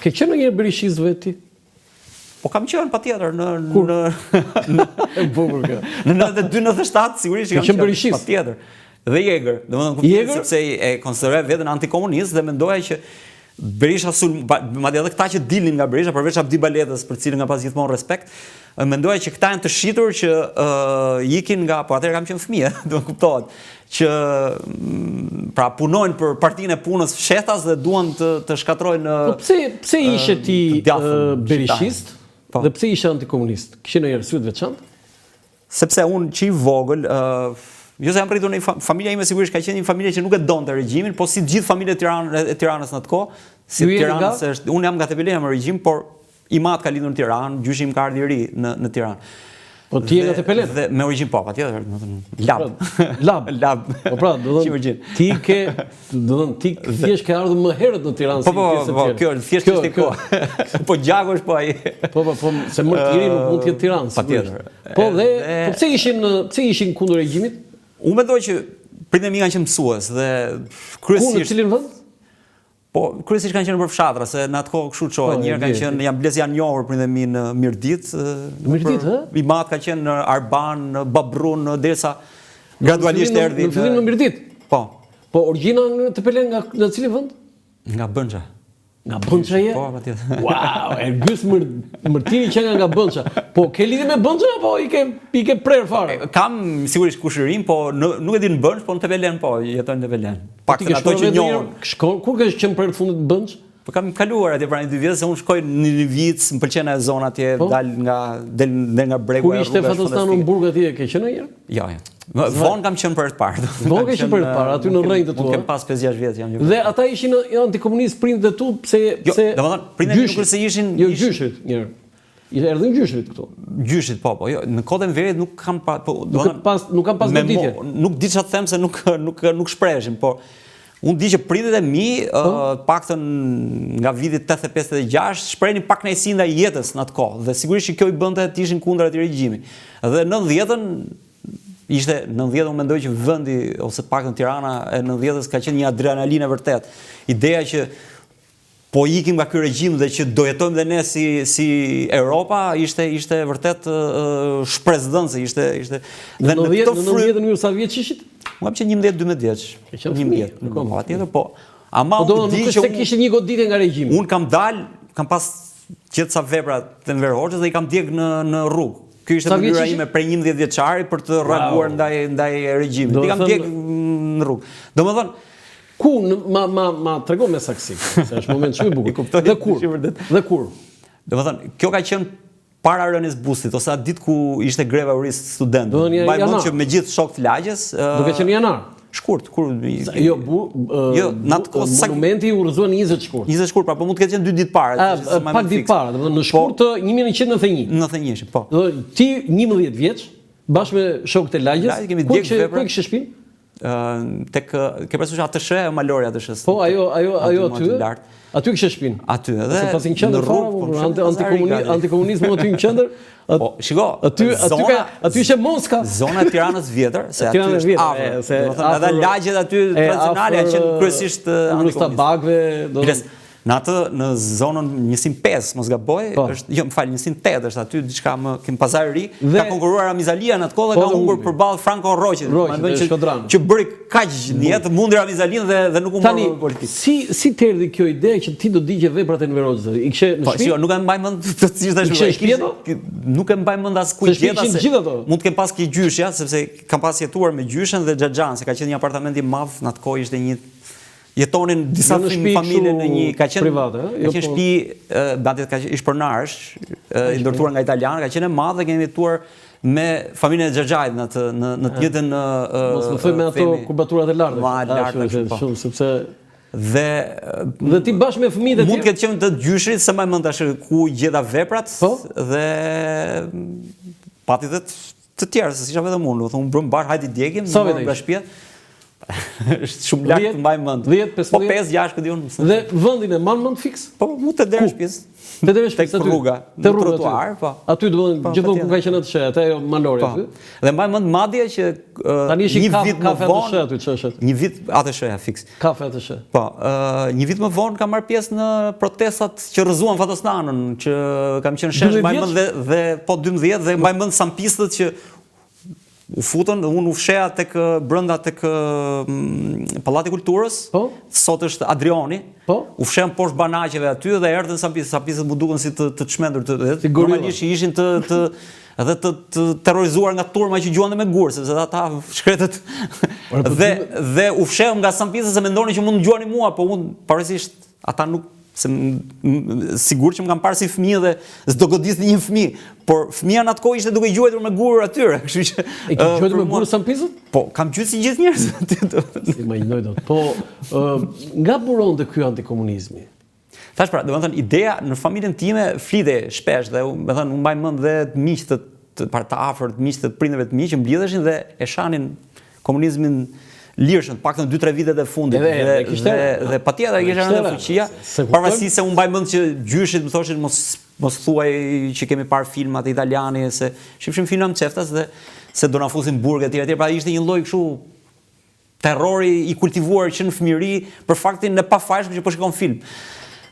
Ke qenë ndonjëherë berishist vetë ti? Po kam qenë patjetër në në në e bukur kjo. Në 92 97 sigurisht që kam qenë berishist patjetër. Dhe i egër, domethënë i egër sepse e konsideroja veten antikomunist dhe mendoja që Berisha sulm, madje edhe këta që dilnin nga Berisha, përveç Abdi Baletës, për të cilin kam pas gjithmonë respekt, mendoja që këta janë të shitur që uh, ikin nga, po atëherë kam qenë fëmijë, do të kuptohet, që mm, pra punojnë për partinë e punës fshehtas dhe duan të të shkatërrojnë Po pse pse ishe ti uh, berishist? Po. Dhe pse ishe antikomunist? Kishe ndonjë arsye të veçantë? Sepse unë që i vogël, ë uh, jo se jam rritur në një familja ime sigurisht ka qenë një familje që nuk e donte regjimin, po si të gjithë familjet e Tiranës e Tiranës në atë kohë, si Tiranës është, unë jam nga Tepelena me origjinë, por im atë ka lindur në Tiranë, gjyshi im ka ardhur i ri në në Tiranë. Po ti je nga Tepelena? Dhe me origjinë po, patjetër, domethënë Lab. Pra, lab. Lab. Po pra, do të thonë ti ke, do të thonë ti thjesht ke ardhur më herët në Tiranë po, po, po, po, kjo thjesht është kohë. Po gjaku është po ai. Po po, po se Mërtiri nuk mund të jetë Tiranë, patjetër. Po dhe, po pse ishin pse ishin kundër regjimit? Unë mendoj që prindërit e mi kanë qenë mësues dhe kryesisht Ku në cilin vend? Po, kryesisht kanë qenë nëpër fshatra, se në atë kohë kështu çohet. Po, Njëherë kanë qenë, janë bles janë njohur prindërit e mi në Mirditë. Në Mirditë, hë? Im atë ka qenë në Arbanë, në Babrru, derisa gradualisht erdhi. Në fillim në Mirditë. Po. Po origjina në Tepelenë nga në cilin vend? Nga Bënça. Nga Bënça je? Po, patjetër. Wow, Ergys Mër, Mërtiri qenka nga Bënça. Po ke lidhje me Bënçën apo i ke i ke prerë fare? Kam sigurisht kushërinj, po në, nuk e di në Bënçë, po në Tepelenë po, jetojnë në Tepelenë. Po ti ke ato që njohun. Shkon, kur ke qenë për herë të fundit në Bënçë? Po kam kaluar atje pranë dy vjet se unë shkoj në Nivicë, më pëlqen ajo zonë atje, po? dal nga del del nga bregu. Kur ishte Fatos Nano në burg atje, ke qenë ndonjëherë? Jo, jo. Vonë kam qenë për herë të parë. Vonë ke qenë për herë të parë, aty në rrënjë të tua. Kam pas 5-6 vjet jam. Dhe ata ishin antikomunistë prindët e tu, pse jo, pse domethënë prindët nuk se ishin jo gjyshit një herë. I erdhën gjyshrit këtu. Gjyshrit, po, po, jo, në kohën e Enverit nuk kam pa, po, nuk pas, nuk kam pas goditje. Nuk di çfarë të them se nuk nuk nuk shpreheshin, po unë di që prindërit e mi, po? uh, paktën nga viti 85-86, shprehnin pakënaqësi ndaj jetës në atë kohë dhe sigurisht që kjo i bënte të ishin kundër atij regjimi. Dhe në 90-ën ishte 90 unë mendoj që vendi ose paktën Tirana e 90-ës ka qenë një adrenalinë e vërtetë. Ideja që po ikim nga ky regjim dhe që do jetojmë dhe ne si si Europa ishte ishte vërtet shpresëdhënëse ishte ishte dhe në këtë frymë në ju sa vjeç ishit? Unë kam qenë 11 12 vjeç. 11, po patjetër po. Ama po do nuk është se kishte një goditje nga regjimi. Unë kam dal, kam pas gjithë ca vepra të Enver Hoxhës dhe i kam djeg në në rrugë. Kjo ishte mënyra ime prej 11 vjeçari për të reaguar ndaj ndaj regjimit. I kam djeg në rrugë. Domethënë Ku në, ma ma ma trego me saktësi, se është moment shumë i bukur. Dhe kur? Dhe kur? Domethënë, kjo ka qenë para rënies bustit ose atë ditë ku ishte greva e urisë studentëve. Mbaj mend që me gjithë shokët e lagjes, do të qenë janar. Shkurt, kur jo, bu, jo, në atë kohë sa monumenti u rrëzua në 20 shkurt. 20 shkurt, pra po mund të ketë qenë dy ditë para, a, pak ditë para, domethënë në shkurt po, të 1991. 91, po. Do ti 11 vjeç bashkë me shokët e lagjes, ku kishe ku kishe shtëpinë? tek ke parasysh ATSH ajo malorja e ATSH-s. Po ajo ajo ajo aty. Aty kishe shtëpinë. Aty edhe. Se pasi në qendër fare, po, po, anti antikomunizmi antikomunizmi aty në qendër. Po, shiko, aty aty ka aty ishte Moska. Zona e Tiranës vjetër, se aty është afër. Domethënë edhe lagjet aty tradicionale janë qenë kryesisht antikomuniste. Do Në atë në zonën njësinë 5, mos gaboj, po. është jo, më fal, njësinë 8 është aty diçka më kem Pazar Ri, dhe, ka konkurruar Ramiz Alia në atë kohë dhe po, ka humbur përballë Franko Roqit, domethënë që që bëri kaq në jetë mundi Ramiz Alinë dhe dhe nuk u mor me politikë. Si si të erdhi kjo ide që ti do digje veprat e Enver Hoxhës? I kishe në po, shtëpi? Po, nuk e mbaj mend plotësisht tash. I kishe në shtëpi ato? Nuk e mbaj mend as ku i gjeta se. Mund të kem pas ke gjyshja, sepse kam pas jetuar me gjyshen dhe xhaxhan, se ka qenë një apartament i madh, në atë kohë ishte një jetonin disa jo në familje në një ka qenë private, ëh, jo ka qenë po- shtëpi, madje ka qenë ish pronarësh, i ndërtuar nga italianë, ka qenë e madhe, kemi jetuar me familjen e xhaxhait në atë në në të njëjtën Mos më thuaj me ato kubaturat e larta. Ma larta, po. shumë sepse dhe dhe ti bashkë me fëmijët e tjerë. Mund të ketë qenë të gjyshit, s'e mbaj mend tash ku gjeta veprat po? dhe pati dhe të tjerë, se s'isha vetëm unë, domethënë u bëmë bashkë, hajde i djegim, morëm nga shtëpia. Është shumë larg të mbaj mend. 10, 15. Po 5, 6, ku di unë. Dhe vendin e mban mend fiks? Po, mu te dera e shtëpisë. Te dera e shtëpisë aty. Rruga, te rruga trotuar, po. Aty do të thonë gjithmonë ku ka qenë atë atë ajo malore po. aty. Dhe mbaj mend madje që tani është një vit më vonë aty ç'është aty. Një vit ATSH-ja fiks. Kafe ATSH. Po, një vit më vonë kam marrë pjesë në protestat që rrëzuan Fatos Nanon, që kam qenë shesh mbaj mend dhe dhe po 12 dhe mbaj mend sampistët që u futën dhe unë u fsheha tek brenda tek Pallati i Kulturës. Po. Sot është Adrioni. Po. U fshehëm poshtë banaqeve aty dhe erdhën sampistët, sampistët m'u dukën si të të çmendur, të, të normalisht ishin të të edhe të, të terrorizuar nga turma që gjuante me gurë, sepse ata shkretët po dhe dhe u fshehëm nga sampistët se mendonin që mund të gjuanin mua, po unë pavarësisht ata nuk se sigurt që më kanë parë si fëmijë dhe s'do godisnin një fëmijë, por fëmija në atë kohë ishte duke gjuajtur me gurë atyre, kështu që e ke gjuajtur me gurë sampistët? Po, kam gjuajtur si gjithë njerëzit aty. S'e imagjinoj dot. Po, nga buronte ky antikomunizmi? Thashë pra, domethënë ideja në familjen time flitej shpesh dhe domethënë unë mbaj mend dhe miqtë të të para të afërt, miqtë të prindërve të mi që mblidheshin dhe e shanin komunizmin lirshëm, të paktën 2-3 vitet e fundit. Edhe, dhe, kishte dhe, dhe patjetër kishte rënë në fuqia. Pavarësisht se unë mbaj mend që gjyshit më thoshin mos mos thuaj që kemi parë filmat italiane se shifshim filma fshehtas dhe se do na fusin burg etj etj. Pra ishte një lloj kështu terrori i kultivuar që në fëmijëri për faktin e pafajshëm që po shikon film.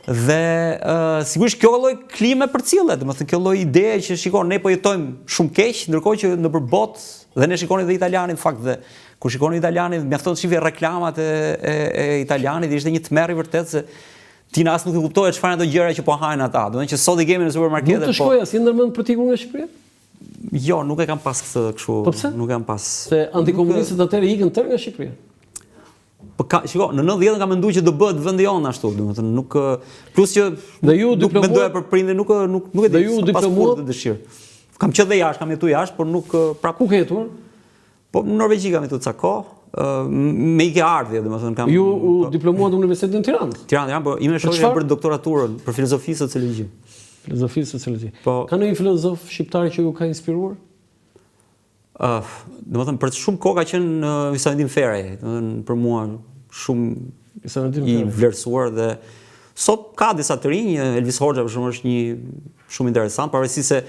Dhe uh, sigurisht kjo lloj klime përcillet, domethënë kjo lloj ideje që shikon ne po jetojmë shumë keq, ndërkohë që nëpër botë dhe ne shikonim dhe italianin në fakt dhe kur shikonin italianin mjafton të shihje reklamat e e, e italianit, ishte një tmerr i vërtetë se ti as nuk e kuptoje çfarë ato gjëra që po hajnë ata, domethënë që sot i kemi në supermarkete. Nuk të po shkoi asnjë ndërmend për të ikur nga Shqipëria? Jo, nuk e kam pas këtë kështu. Po pse? Nuk e kam pas. Se antikomunistët atëherë ikën tërë nga Shqipëria. Po ka, shiko, në 90-ën kam menduar që do bëhet vendi jonë ashtu, domethënë nuk plus që dhe ju nuk mendoja për prindin, nuk nuk nuk e di. Dhe ju diplomuat pas dëshirë. Kam qenë dhe jashtë, kam jetuar jashtë, por nuk prap. Ku ke jetuar? Po në Norvegji kam jetuar ca kohë, me ikje ardhje, domethënë kam Ju u po. diplomuat në Universitetin e Tiranës. Tiranë, Tiranë, po ime shoqe ka bërë doktoraturën për filozofi sociologji. Filozofi sociologji. Po ka ndonjë filozof shqiptar që ju ka inspiruar? Ëh, uh, domethënë për shumë kohë ka qenë uh, Hysamedin Feraj, domethënë për mua shumë Hysamedin i vlerësuar dhe sot ka disa të rinj, Elvis Hoxha për shembull është një shumë interesant, pavarësisht se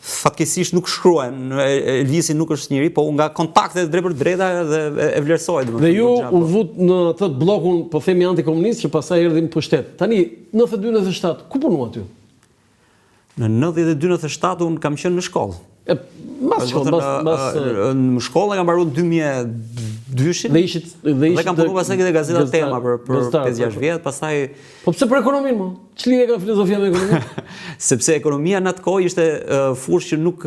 fatkeqësisht nuk shkruan, Elvisi nuk është njeri, po nga kontaktet e drejtpërdrejta dhe e vlerësoj domethënë. Dhe ju u po. vut në atë bllokun, po themi antikomunist që pastaj erdhi në pushtet. Tani 92 97 ku punuat ju? Në 92 97 unë kam qenë në shkollë. E mas shkollë, mas mas në shkollë kam mbaruar në 2002-shin. Dhe ishit dhe ishit dhe kam punuar pastaj te gazeta Tema për për 5-6 vjet, pastaj Po pse për ekonominë mo? Ç'lidhje ka filozofia me ekonominë? Sepse ekonomia në atë kohë ishte fushë që nuk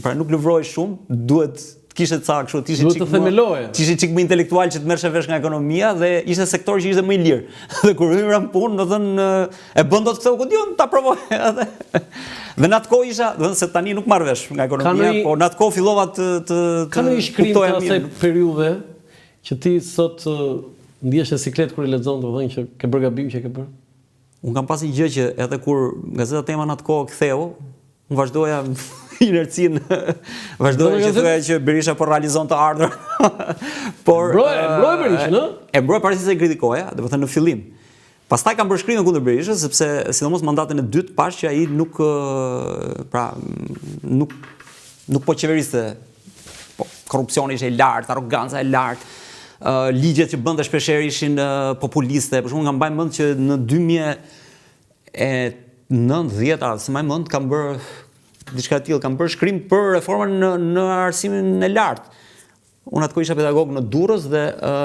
pra nuk lëvrohej shumë, duhet të kishe ca kështu, të ishe çik më të ishe çik më intelektual që të merrshe vesh nga ekonomia dhe ishte sektor që ishte më i lirë. Dhe kur hyra në punë, domethënë e bën dot këtë, ku di unë ta provoj edhe. Dhe në atë kohë isha, do të se tani nuk marr vesh nga ekonomia, po në atë kohë fillova të të të Ka ndonjë shkrim të asaj periudhe që ti sot ndihesh në siklet kur i lexon, domethënë që ke bërë gabim që e ke bërë? Unë kam pas një gjë që edhe kur gazeta Tema në atë kohë ktheu, unë vazhdoja inercinë, vazhdoja që thoja që Berisha po realizon të ardhur. Por mbroje, mbroje Berishën, ë? E mbroja pavarësisht se e kritikoja, domethënë në fillim. Pastaj kam bërë shkrime kundër Berishës sepse sidomos mandatin e dytë pashë që ai nuk pra nuk nuk po qeveriste po korrupsioni ishte i lartë, arroganca e lartë, ligjet që bënte shpeshherë ishin populiste. Për shembull, nga mbaj mend që në 2009, 10, a s'e mbaj mend, kam bërë diçka të tillë, kam bërë shkrim për reformën në në arsimin e lartë. Unë atë kohë isha pedagog në Durrës dhe ë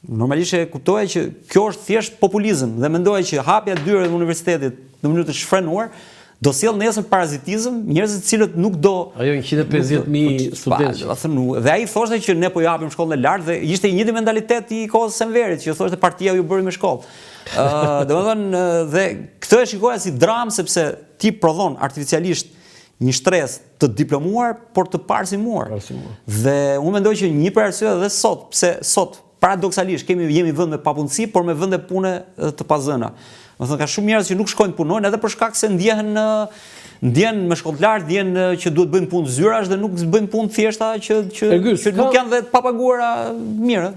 Normalisht e kuptoja që kjo është thjesht populizëm dhe mendoja që hapja e dyerve të universitetit në mënyrë të shfrenuar do sjellë nesër parazitizëm, njerëz të cilët nuk do Ajo 150.000 studentë. Do thënë, dhe ai thoshte që ne po japim shkollën e lartë dhe ishte i njëjti mentalitet i kohës së Enverit, që thoshte partia ju bëri me shkollë. Ë, domethënë dhe këtë e shikoja si dramë sepse ti prodhon artificialisht një shtresë të diplomuar, por të paarsimuar. Dhe unë mendoj që një prej arsyeve edhe sot, pse sot paradoksalisht kemi jemi vend me papunësi, por me vende pune të pazëna. Domethënë ka shumë njerëz që nuk shkojnë të punojnë edhe për shkak se ndjehen në Ndjen me shkollë të lartë, ndjen që duhet bëjmë punë zyrash dhe nuk bëjmë punë të thjeshta që që, që nuk janë dhe të papaguara mirë.